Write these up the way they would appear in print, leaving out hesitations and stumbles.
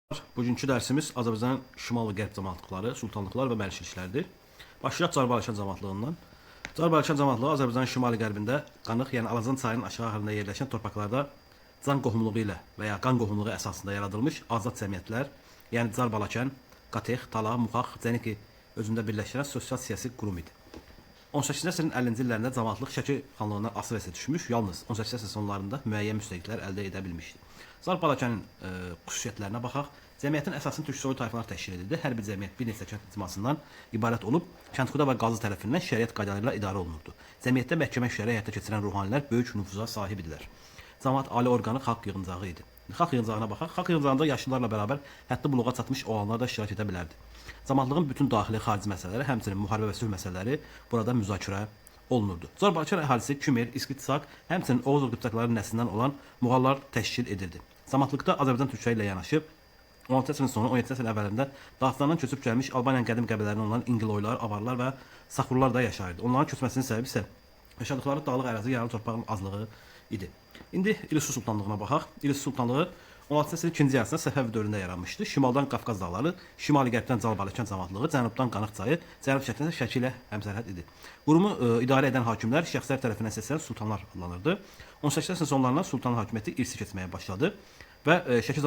Bugünkü dərsimiz Azərbaycanın şimal və qərb camaatlıqları, sultanlıqlar və məlikliklərdir. Başlayaq Carbalişan camaatlığından. Carbalişan camaatlığı Azərbaycanın şimali qərbində Qanıq, yəni Alazan çayının aşağı axarında yerləşən torpaqlarda can qohumluğu ilə və ya qan qohumluğu əsasında yaradılmış azad cəmiyyətlər, yəni Carbalakən, Qatex, Tala, Muxax, Cəniki özündə birləşdirən sosial-siyasi qurum idi. 18-ci əsrin 50-ci illərində camaatlıq Şəki xanlığından asılı vəziyyətə düşmüş, yalnız 18-ci əsrin sonlarında müəyyən müstəqilliklər əldə edə bilmişdi. Zar-Balakənin xüsusiyyətlərinə baxaq. Cəmiyyətin əsasını türk soylu tayfalar təşkil edirdi. Hər bir cəmiyyət bir neçə kənd icmasından ibarət olub, kəndxuda və qazı tərəfindən şəriət qaydaları ilə idarə olunurdu. Cəmiyyətdə məhkəmə işləri həyata keçirən ruhanilər böyük nüfuza sahib idilər. Camaat ali orqanı xalq yığıncağı idi. Xalq yığıncağına baxaq. Xalq yığıncağında yaşlılarla bərabər həddi buluğa çatmış olanlar da iştirak edə bilərdi. Camaatlığın bütün daxili, xarici məsələləri, həmçinin müharibə və sülh məsələləri burada müzakirə olunurdu. Carbalakən əhalisi Kümer, İskit, Sak, həmçinin Oğuz və Qıpçaqların nəslindən olan Muğallar təşkil edirdi. Camaatlıqda Azərbaycan türkləri ilə yanaşı 16-cı əsrin sonu, 17-ci əsrin əvvəlində Dağıstandan köçüb gəlmiş Albaniyanın qədim qəbilələrindən olan İngiloylar, Avarlar və Saxurlar da yaşayırdı. Onların köçməsinin səbəbi isə yaşadıkları dağlıq ərazi yarı torpağın azlığı idi. İndi İlisu Sultanlığına baxaq. İlisu Sultanlığı 16-cı əsrin ikinci yarısında Səfəvi dövründə yaranmışdı. Şimaldan Qafqaz dağları, şimali qərbdən Calbaləkən camaatlığı, cənubdan Qanıq çayı, cənub şərqdən isə Şəki ilə həmsərhəd idi. Qurumu idarə edən hakimlər şəxslər tərəfindən seçilən sultanlar adlanırdı. 18-ci əsrin sonlarında sultan hakimiyyəti irsi keçməyə başladı və Şəki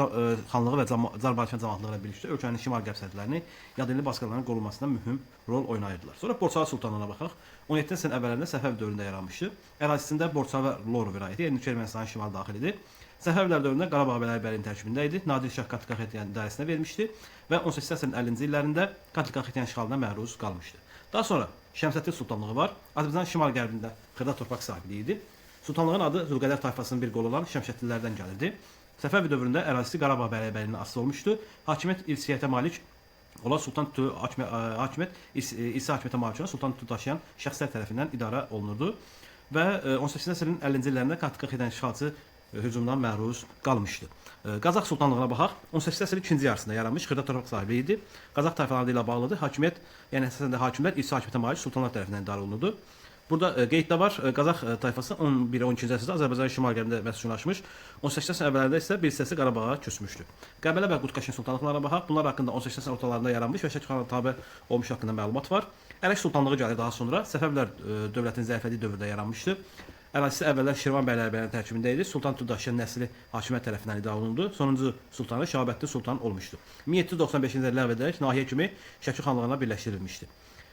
xanlığı və Carbalakən camaatlığı ilə birlikdə ölkənin şimal-qərb sərhədlərini yadelli basqınların qorunmasında mühüm rol oynayırdılar. Sonra Borçalı Sultanlığına baxaq. 17-ci əsrin əvvəllərində Səfəvi dövründə yaranmışdı. Ərazisində Borçalı və Lor vilayəti, yəni Ermənistanın şimalı daxil idi. Səfəvilər dövründə Qarabağ bəylərbəyinin tərkibində idi. Nadir Şah Katli-Kaxetiyan idarəsinə vermişdi və 18-ci əsrin 50-ci illərində Katli-Kaxetiyan işğalına məruz qalmışdı. Daha sonra Şəmsəddin Sultanlığı var. Azərbaycanın şimal-qərbində xırda torpaq sahibliyi idi. Sultanlığın adı Zülqədər tayfasının bir qolu olan Şəmşəddinlərdən gəlirdi. Səfəvi dövründə ərazisi Qarabağ bəylərbəyinin asılı olmuşdu. Hakimiyyət irsiyyətə malik olan Sultan titulu hakimiyyət irsi hakimiyyətə malik olan Sultan titulu daşıyan şəxslər tərəfindən idarə olunurdu və 18-ci əsrin 50-ci illərində Katli-Kaxetiyan işğalçı hücumdan məruz qalmışdı. Qazax Sultanlığına baxaq. 18-ci əsrin ikinci yarısında yaranmış xırda torpaq sahibi idi. Qazax tayfaları ilə bağlıdır. Hakimiyyət, yəni əsasən də hakimlər irsi hakimiyyətə malik sultanlar tərəfindən idarə olunurdu. Burada qeyd də var. Qazax tayfası 11-12-ci əsrdə Azərbaycanın şimal-qərbində məskunlaşmış. 18-ci əsrin əvvəllərində isə bir hissəsi Qarabağa köçmüşdü. Qəbələ və Qutqaşin sultanlıqlarına baxaq. Bunlar haqqında 18-ci əsrin ortalarında yaranmış və Şəki xanına tabe olmuş haqqında məlumat var. Ərəş Sultanlığı gəlir daha sonra. Səfəvilər dövlətinin zəiflədiyi dövrdə yaranmışdı. Ərazisi əvvəllər Şirvan bəylərbəyinin tərkibində idi. Sultan titulu nəsli hakimiyyət tərəfindən idarə olundu. Sonuncu sultanı Şahabəddin Sultan olmuşdu. 1795-ci ildə ləğv edilərək nahiyə kimi Şəki xanlığına birləşdirilmişdi.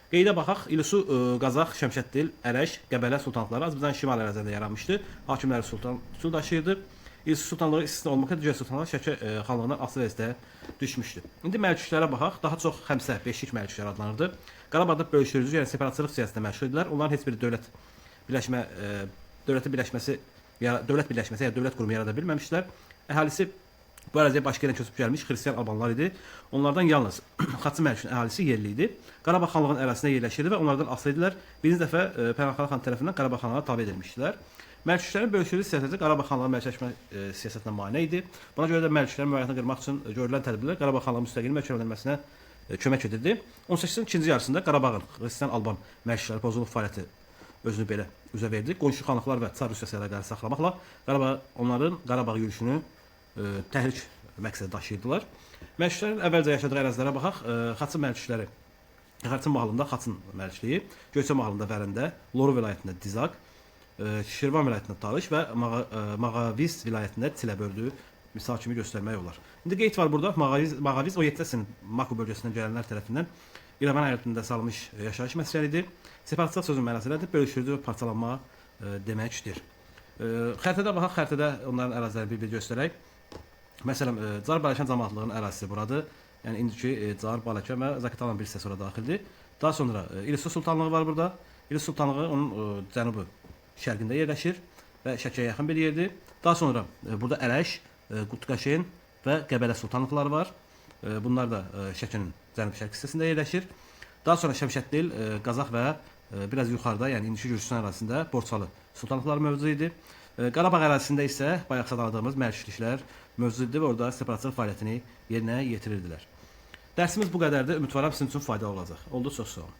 Qeydə baxaq, İlisu, Qazax, Şəmşəddin, Ərəş, Qəbələ sultanlıqları Azərbaycanın şimal ərazilərində yaranmışdı. Hakimləri sultan titulu daşıyırdı. İlisu sultanlığı istisna olmaqla digər sultanlar Şəki xanlığından asılı vəziyyətə düşmüşdü. İndi məlikliklərə baxaq. Daha çox Xəmsə, Beşlik məliklikləri adlanırdı. Qarabağda bölüşdürücü, yəni separatçılıq siyasətində məşğul idilər. Onların heç biri dövlət birləşmə dövlətin birləşməsi, dövlət birləşməsi ya dövlət qurumu yarada bilməmişdilər. Əhalisi bu əraziyə başqa yerdən köçüb gəlmiş xristian albanlar idi. Onlardan yalnız Xaçı məlikinin əhalisi yerli idi. Qarabağ xanlığının ərazisində yerləşirdi və onlardan asılı idilər. Birinci dəfə Pənahxan xan tərəfindən Qarabağ xanlığına tabe edilmişdilər. Məlikliklərin bölüşdürücü siyasəti Qarabağ xanlığı mərkəzləşmə siyasətinə mane idi. Buna görə də məlikliklərin müvəqqəti qırmaq üçün görülən tədbirlər Qarabağ xanlığı müstəqil möhkəmlənməsinə kömək edirdi. 18-ci ikinci yarısında Qarabağın xristian alban məliklikləri pozğunluq fəaliyyəti özünü belə üzə verdi. Qonşu xanlıqlar və Çar Rusiyası əlaqələri saxlamaqla Qarabağ onların Qarabağ yürüşünü təhrik məqsədi daşıyırdılar. Məlikliklərin əvvəlcə yaşadığı ərazilərə baxaq. Xaçın məliklikləri Xaçın mahalında Xaçın məlikliyi, Göyçə mahalında Vərəndə, Loru vilayətində Dizaq, Şirvan vilayətində Talış və Mağaviz vilayətində Tiləbördü misal kimi göstərmək olar. İndi qeyd var burada. Mağaviz 17-ci əsrin Maku bölgəsindən gələnlər tərəfindən İrəvan əyalətində salınmış yaşayış məskəni idi. Separatçılıq sözün mənası nədir? Bölüşdürücü və parçalanma deməkdir. Xəritədə baxaq, xəritədə onların ərazilərini bir-bir göstərək. Məsələn, Carbalakən camaatlığının ərazisi buradır. Yəni indiki Carbalakən və Zaqatalanın bir hissəsi ora daxildir. Daha sonra İlisu Sultanlığı var burada. İlisu Sultanlığı onun cənubu şərqində yerləşir və Şəkiyə yaxın bir yerdir. Daha sonra burada Ərəş, Qutqaşin və Qəbələ sultanlıqları var. Bunlar da Şəkinin cənub-şərq hissəsində yerləşir. Daha sonra Şəmşəddil, Qazax və biraz yuxarıda, yəni indiki Gürcüstan ərazisində Borçalı sultanlıqları mövcud idi. Qarabağ ərazisində isə bayaq sadaladığımız məlikliklər mövcud idi və orada separatçılıq fəaliyyətini yerinə yetirirdilər. Dərsimiz bu qədərdir. Ümidvaram sizin üçün faydalı olacaq. Oldu, çox sağ olun.